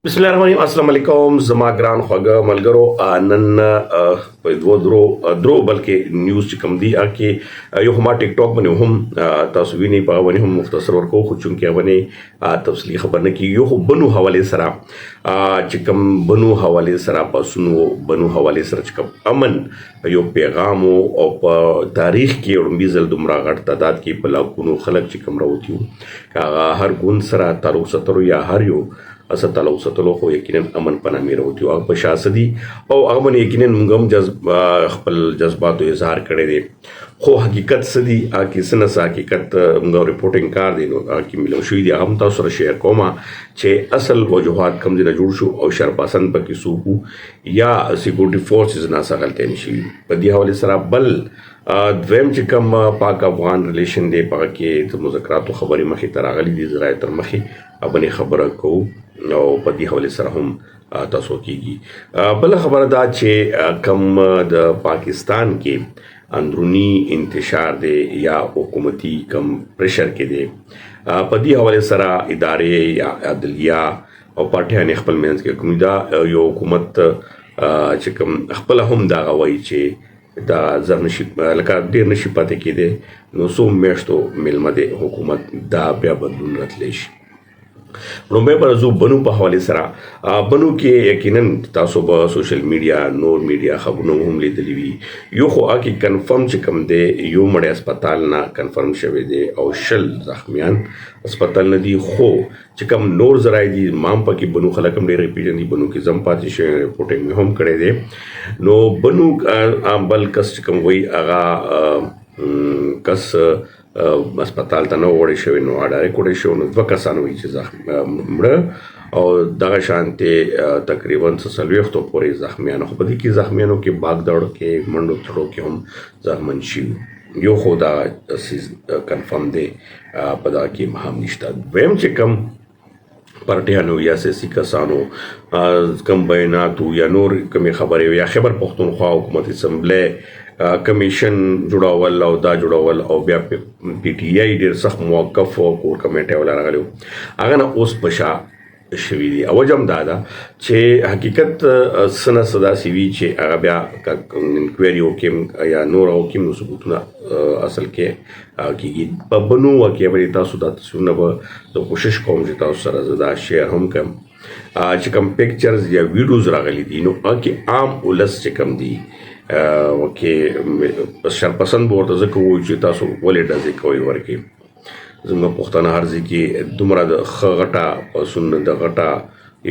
بسم الله الرحمن الرحیم. السلام علیکم زما ګران خواږه ملګرو. نن په دوه درو درو بلکې نیوز چې کوم دی کې یو هم ټیک ټاک باندې هم تاسو وینئ، په باندې هم مختصر ورکو، خو چونکه باندې تفصیلی خبر نه کی. یو خو بنو حواله سره چې کوم بنو حواله سره پسونو بنو حواله سره چې کوم امن یو پیغام او په تاریخ کې لومړي ځل دومره غټ تعداد کې په لاکونو خلک چې کوم راوتیو، هغه هر ګوند سره تعلق ساتلو یا هر یو سره تعلق ساتلو، خو یقینا امن په نامې راوتیو. هغه په شاسدي او هغه باندې یقینا موږ هم خپل جذباتو اظهار کړی دی، خو حقیقت څه دی کې څه نه څه حقیقت موږ رپورټینګ کار دی، نو کې ملو شوی دی، هغه هم تاسو سره شیر کوم چې اصل وجوهات کم ځای نه جوړ شو او شرپسند پکې څوک یا سکیورټي فورسز نه څه غلطۍ نشي په دې حواله سره. بل دویم چې کوم پاک افغان ریلیشن دی، په کې د مذاکراتو خبرې مخې ته راغلي دي، ذرایع تر مخې باندې خبره کوو او په دې حواله سره هم تاسو کیږي. بل خبره دا چې کم د پاکستان کې اندرونی انتشار دی یا حکومتي کم پریشر کې دی، په دې حواله سره ادارې یا عدلیه او پارټیان خپل منځ کې کوم دا یو حکومت چې کوم خپل هم دا غوي چې دا زر نشي لکه ډیر نشي پاتې کېدی، نو څو میاشتو میلمه دی حکومت، دا بیا بدلون راتلی شي. لومړی پر زو بنو په حواله سره. بنو کې یقینا تاسو په سوشل میډیا نور میډیا خبرونه هم لیدلی وي. یو خو اکی کنفرم چې کم دی، یو مړی هسپتال نه کنفرم شوی دی او 20 زخمیان هسپتال نه دی، خو چې کم نور ذرایع دي، مام پکې بنو خلک هم ډېر پیژندي، بنو کې زم پاتې شوی، رپورټینګ مې هم کړی دی. نو بنو بل کس چې کوم وایي هغه کس هسپتال ته نه وړی شوی، نو ډایرکټ وړی شوی. نو دوه کسان وایي چې زخم مړه او دغه شانتې تقریبا 40 پورې زخمیان، خو په دې کې زخمیانو کې باغ دوړ کې منډو تړو کې هم زخمن شي. یو خو دا څیز کنفرم دی، په دا کې هم نشته. دویم چې کم پارټیانو یا سیاسي کسانو کم بیاناتو یا نور کومې خبرې یا خیبر پښتونخوا حکومت اسمبلی کمیشن جوړول او دا جوړول او بیا پی ټی آی ډیر سخت موقف او کور کمیټه ولا راغلی، هغه نه اوس پشا شوی دی. او وجه هم دا ده چې حقیقت سنه صدا سی وی چې هغه بیا انکوایري وکیم یا نور وکیم، نو ثبوتونه اصل کې کیږي. په بنو واقع باندې تاسو دا تصویرونه به زه کوشش کوم چې تاسو سره زه دا شیر هم کوم چې کوم پکچرز یا ویډیوز راغلي دي، نو هغه عام ولس چې کوم دي وکي شرپسند به ورته ځکه وایو چې تاسو ولې ډزې کوئ ورکې. زموږ پښتانه هر ځای کې دومره د ښه غټه پسون د غټه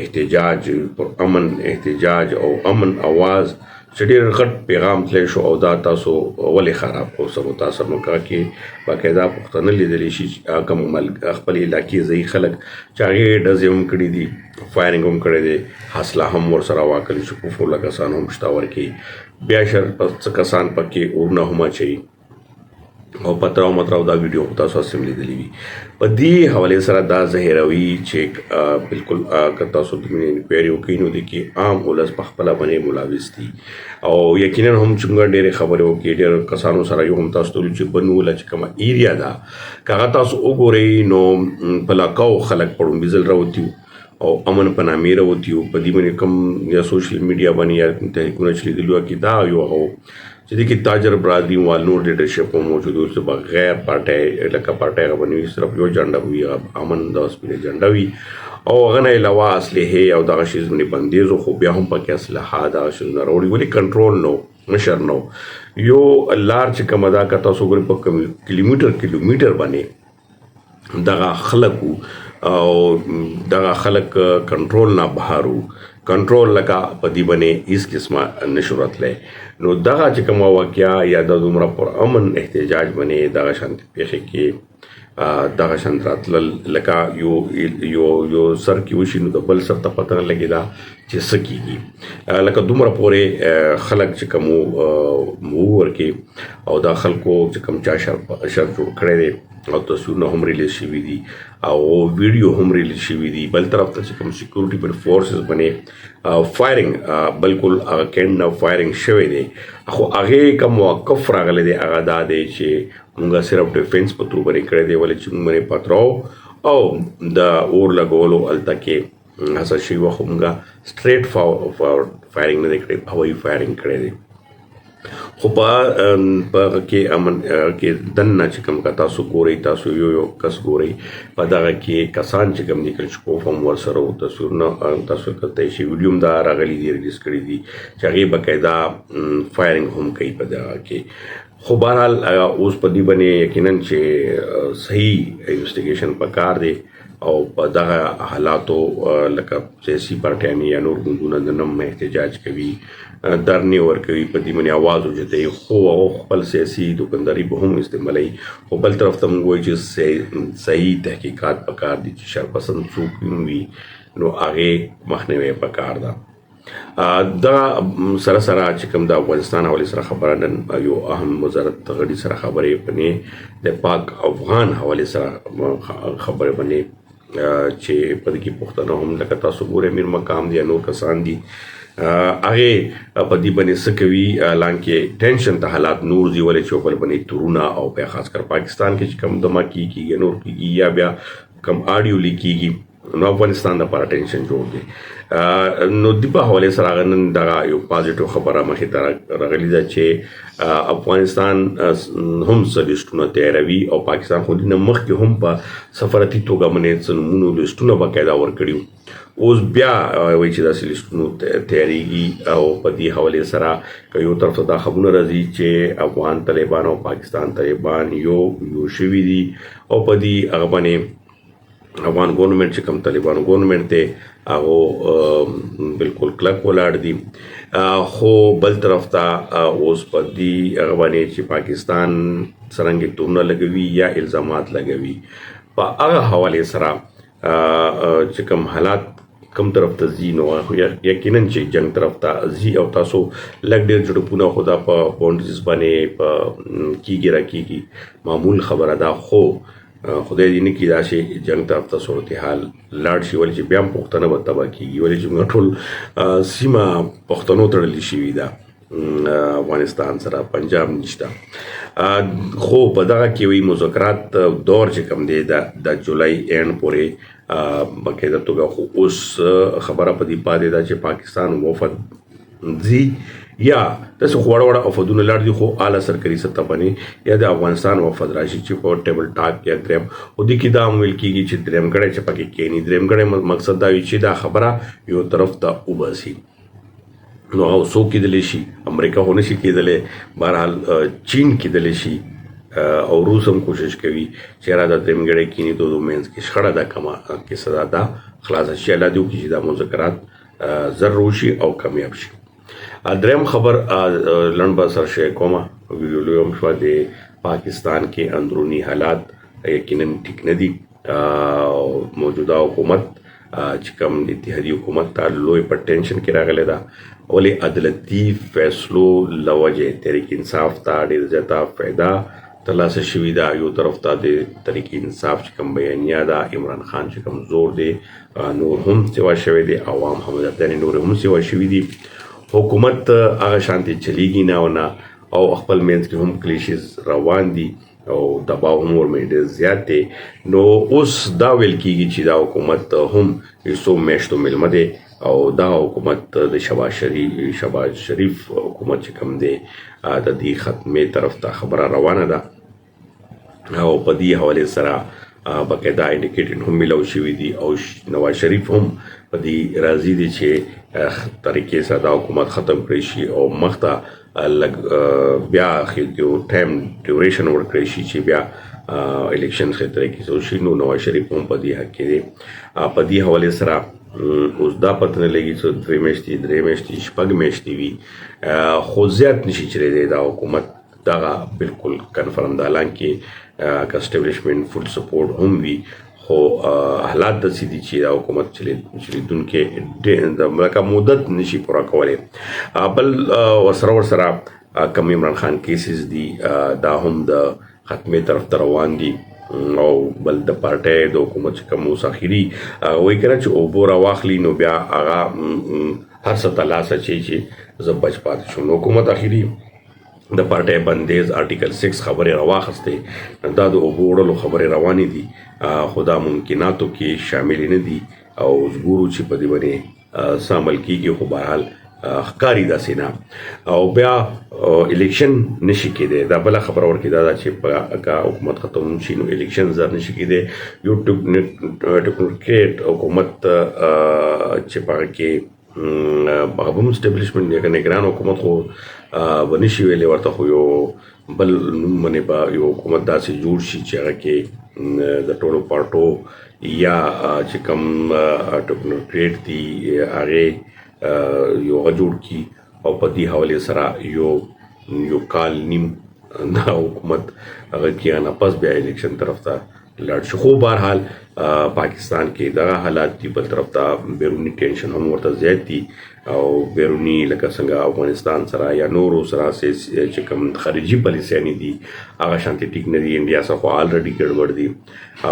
احتجاج پر امن احتجاج او امن اواز چې ډېر غټ پیغام تللی شو او دا تاسو ولې خراب کو سبو تاسو نو کا کې باقاعده پښتانه لیدلی شي چې کوم ملک خپل علاقې ځایي خلک چې هغې ډزې هم کړي دي، فایرنګ هم کړی دی، حاصله هم ورسره واکل شي، کفر کسان هم شته ورکې، بیا شر څه کسان پکې اورونه هم اچوي او پتراو متراو. دا ویډیو خو تاسو سم لیدلی وي. په دې حواله سره دا ظاهروي چې بالکل که تاسو د انکوایري وکړئ، نو د کې عام ولس په خپله باندې ملوث دي. او یقینا هم چې موږ ډېرې خبرې وکړې ډېر کسانو سره، یو هم تاسو ته چې بنو له چې کومه ایریا ده، که هغه تاسو وګورئ، نو په لاکاو خلک په ړومبي ځل راوتي او امن په نامې راوتي وو. په دې باندې کوم یا سوشل میډیا باندې یا کوم تحریکونه چې لیدلي وو کې دا یو هغه چې دې کې تاجر برادري وال نور لیډرشپ هم موجود و چې بغیر پارټۍ لکه پارټۍ هغه باندې وي، صرف یو جنډه وي، هغه امن د سپینه جنډه وي او هغه نه علاوه اسلحې او دغه شیز باندې بندیز، خو بیا هم پکې اسلحه دغه شیزونه راوړي. ولې کنټرول نو مشر نو یو لار چې کومه ده، که تاسو وګورئ په کیلومتر کیلومتر باندې دغه خلک او دغه خلک کنټرول نه بهر وو، کنټرول لکه په دې باندې هیڅ قسمه نشو راتلی. نو دغه چې کومه واقعه یا د دومره پر امن احتجاج باندې دغه شانتې پېښې کې دغه شان راتلل، لکه یو یو یو سر کې وشي نو د بل سر ته پته نه لګېده چې څه کېږي، لکه دومره پورې خلک چې کوم وو ورکې او دا خلکو چې کوم چا شر شر جوړ کړی دی او تصویرونه هم ریلیز شوي دي او ویډیو هم ریلیز شوي دي. بل طرف ته چې کوم سکیورټي پر فورسز باندې فایرنګ، بالکل هغه کینډ نه فایرنګ شوی دی، خو هغې کوم موقف راغلی دی، هغه دا دی چې مونږ صرف ډیفنس په ترو باندې کړی دی، ولې چې مونږ باندې پتراو او د اور لګولو هلته کې هڅه شوې وه، خو موږ سټریټ فایرینګ نه دی کړی، هوایي فایرینګ کړی دی. خو په هغه کې امن کې دننه چې کوم که تاسو ګورئ، تاسو یو یو کس ګورئ، په دغه کې کسان چې کوم دي کلچکوف هم ورسره وو، تصویرونه تاسو کتلی شئ، ویډیو هم دا راغلي دي، ریلیز کړي دي چې هغې باقاعده فایرینګ هم کوي په دغه کې. خو بهرحال اوس په دې باندې یقینا چې صحیح انویسټیګیشن پکار دی، او په دغه حالاتو لکه سیاسي پارټیانې یا نور ګوندونه د نم احتجاج کوي، درنې ورکوي، په دې باندې اواز اوچتوي، خو هغه خپل سیاسي دکانداري به هم استعمالوي. خو بل طرف ته موږ وایو چې صحیح تحقیقات پکار دي چې شرپسند څوک هم وي نو هغې مخنیوی پکار ده. دا سره سره چې کوم د افغانستان حوالې سره خبره، نن یو اهم وزارت غړي سره خبرې پنې د پاک افغان حوالې سره خبرې باندې چې په دې کې پښتنه هم لکه تاسو ګورئ امیر مقام دي یا نور کسان دي، هغې په دې باندې څه کوي، حالانکه ټینشن ته حالات نور ځي، ولې چې بل باندې تورونه او بیا خاص کر پاکستان کې چې کوم دماکي کېږي نور کېږي یا بیا کوم آډیو لیکېږي، نو افغانستان دپاره ټینشن جوړ دی. نو دې په حوالې سره هغه نن دغه یو پازیټیو خبره مخې ته راغلې ده چې افغانستان هم څه لیستونه تیاروي، او پاکستان خو دې نه مخکې هم په سفارتي توګه باندې څه نومونو لیستونه باقاعده ورکړي وو. اوس بیا وایي چې داسې لیستونو تیارېږي، او په دې حوالې سره که یو طرف ته دا خبرونه راځي چې افغان طالبان او پاکستان طالبان یو یو شوي دي، او په دې هغه باندې افغان ګورنمنټ چې کوم طالبانو ګورنمنټ دی هغه بالکل کلک ولاړ دي. خو بل طرف ته اوس په دې هغه باندې چې پاکستان څرنګه تورونه لګوي یا الزامات لګوي، په هغه حوالې سره چې کوم حالات کوم طرف ته ځي، نو خو یقینا چې جنگ طرف ته ځي، او تاسو لږ ډېر جړپونه خو دا په باونډریز باندې په کیږي را کیږي، معمول خبره ده. خو خدای دې نه کړي داسې جنگ طرف ته صورتحال لاړ شي، ولې چې بیا هم پښتنه به تباه کېږي، ولې چې موږ ټول سیمه پښتنو تړلې شوې ده، افغانستان سره پنجاب نشته. خو په دغه کې وایي مذاکرات دور چې کوم دی د جولای اینډ پورې باقاعده توګه. خو اوس خبره په دې پاتې ده چې پاکستان وفد ځي یا داسې خو واړه واړه وفدونه لاړ دي، خو اعلی سرکاري سطح باندې یا د افغانستان وفد راشي چې په ټیبل ټاک یا دریم، خو دې کې دا هم ویل کېږي چې درېیمګړی چې پکې کښېني، درېیمګړی مقصد دا وي چې دا خبره یو طرف ته وباسي، نو هغه څوک کېدلی شي، امریکا خو نه شي کېدلی، بهرحال چین کېدلی شي، او روس هم کوشش کوي چې را دا درېیمګړی کښېني، دوو منځ کې شخړه ده کومه کیسه ده دا خلاصه شي. الله دې وکړي چې دا مذاکرات زر وشي او کامیاب شي. دریم خبر لنډ به سره شیئر کوم، ویډیو لوی هم شوه. د پاکستان کې اندروني حالات یقینا ټیک نه دي. موجوده حکومت چې کوم اتحادي حکومت ته لوی په ټینشن کې راغلی ده، ولې عدالتي فیصلو له وجې تحریک انصاف ته ډېره زیاته فایده ترلاسه شوې ده. یو طرف ته د تحریک انصاف چې کوم بیانیه ده، عمران خان چې کوم زور دی نور هم سیوا شوی دی، عوام هم یعنې نور هم سیوا شوي دي. حکومت هغه شانتې چلیږي نه او نه، او خپل منځ کې هم کلیشز روان دي او دباو هم ورباندې ډېر زیات دی. نو اوس دا ویل کېږي چې دا حکومت هم یو څو میاشتو مېلمه دی، او دا حکومت د شهباز شریف حکومت چې کوم دی د دې ختمې طرف ته خبره روانه ده، او په دې حوالې سره باقاعده انډیکیټډ هم میلاو شوي دي، او نواز شریف هم په دې راضي دی چې طریقې سره دا حکومت ختم کړی شي او مخته لږ بیا یو ټایم ډیوریشن ورکړی شي چې بیا الیکشن ښې طریقې سره وشي. نو نواز شریف هم په دې حق کې دی. په دې حوالې سره اوس دا پته نه لګي چې دوې میاشتې، درې میاشتې، شپږ میاشتې وي، خو زیات نشي چلېدی دا حکومت، دغه بالکل کنفرم ده. حالانکه که اسټبلشمنټ فول سپورټ هم وي، خو حالات داسې دي چې دا حکومت چلېدونکی لکه مدت نشي پوره کولی. بل ورسره کوم عمران خان کیسز دي، دا هم د ختمې طرف ته روان دي، او بل د پارټۍ د حکومت چې کوم اوس اخري وایي که نه چې اوبو راواخلي، نو بیا هغه هر څه ته لاس اچوي چې زه بچ پاتې شم. نو حکومت اخري د پارټۍ بندیز آرټیکل 6 خبرې راواخیستې، دا د اوبو وړلو خبرې روانې دي، خو دا ممکناتو کې شاملې نه دي. او اوس ګورو چې په دې باندې څه عمل کیږي. خو بهرحال ښکاري داسې نه، او بیا الیکشن نشي کېدی. دا بله خبره ورکې دا ده چې که حکومت ختم شي نو الیکشن زر نشي کېدی. یو ټیکنوکریټ حکومت چې په هغه کې هغه هم اسټابلیشمنټ یا نګران حکومت خو به نشي ویلی ورته، خو یو بل نوم باندې به یو حکومت داسې جوړ شي چې هغه کې د ټولو پارټو یا چې کوم ټیکنوکریټ دي هغې یو هغه جوړ کړي، او په دې حوالې سره یو کال نیم دا حکومت هغه کې نه پس بیا الیکشن طرف ته لاړ شي. خو بهرحال پاکستان کې دغه حالات دي. بل طرف ته بیروني ټینشن هم ورته زیات دي، او بیروني لکه څنګه افغانستان سره یا نورو سره چې کوم خارجي پالیسیانې دي هغه شانتي ټیک نه دي. انډیا سره خو آلریډي ګډوډ دي،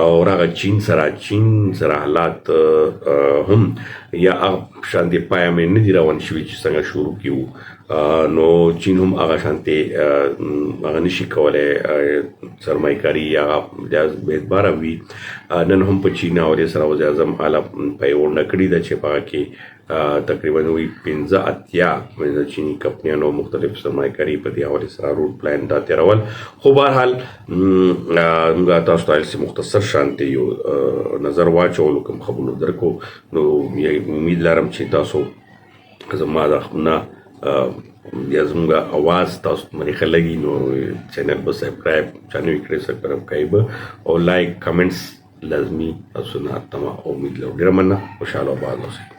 او راغه چین سره حالات هم یا هغه شانتي پایا مې نه دي روان شوي چې څنګه شروع کیو. نو چین هم هغه شانتي هغه نشي کولای سرمایکاري یا به اعتباره وي. نن هم په چین حوالې سره وزیراعظم اعلی په یو غونډه کړې ده چې په هغه کې تقریبا وی 85 چیني کمپنیانو مختلف سرمایکاري په دې حوالې سره روډ پلان دا تیرول. خو بهرحال موږ تاسو ته هسې مختصر شانتې یو نظر واچولو، کوم خبرونه درکو. نو امید لرم چې تاسو زما د خبرونه یا زموږ اواز تاسو باندې ښه لګي، نو چینل به سبسکرایب چا نه وي کړی سبسکرایب کوئ به، او لایک کمنټس لازمي تاسو نه تمه او امید لرو. ډېره مننه، خوشحاله او آباد اوسئ.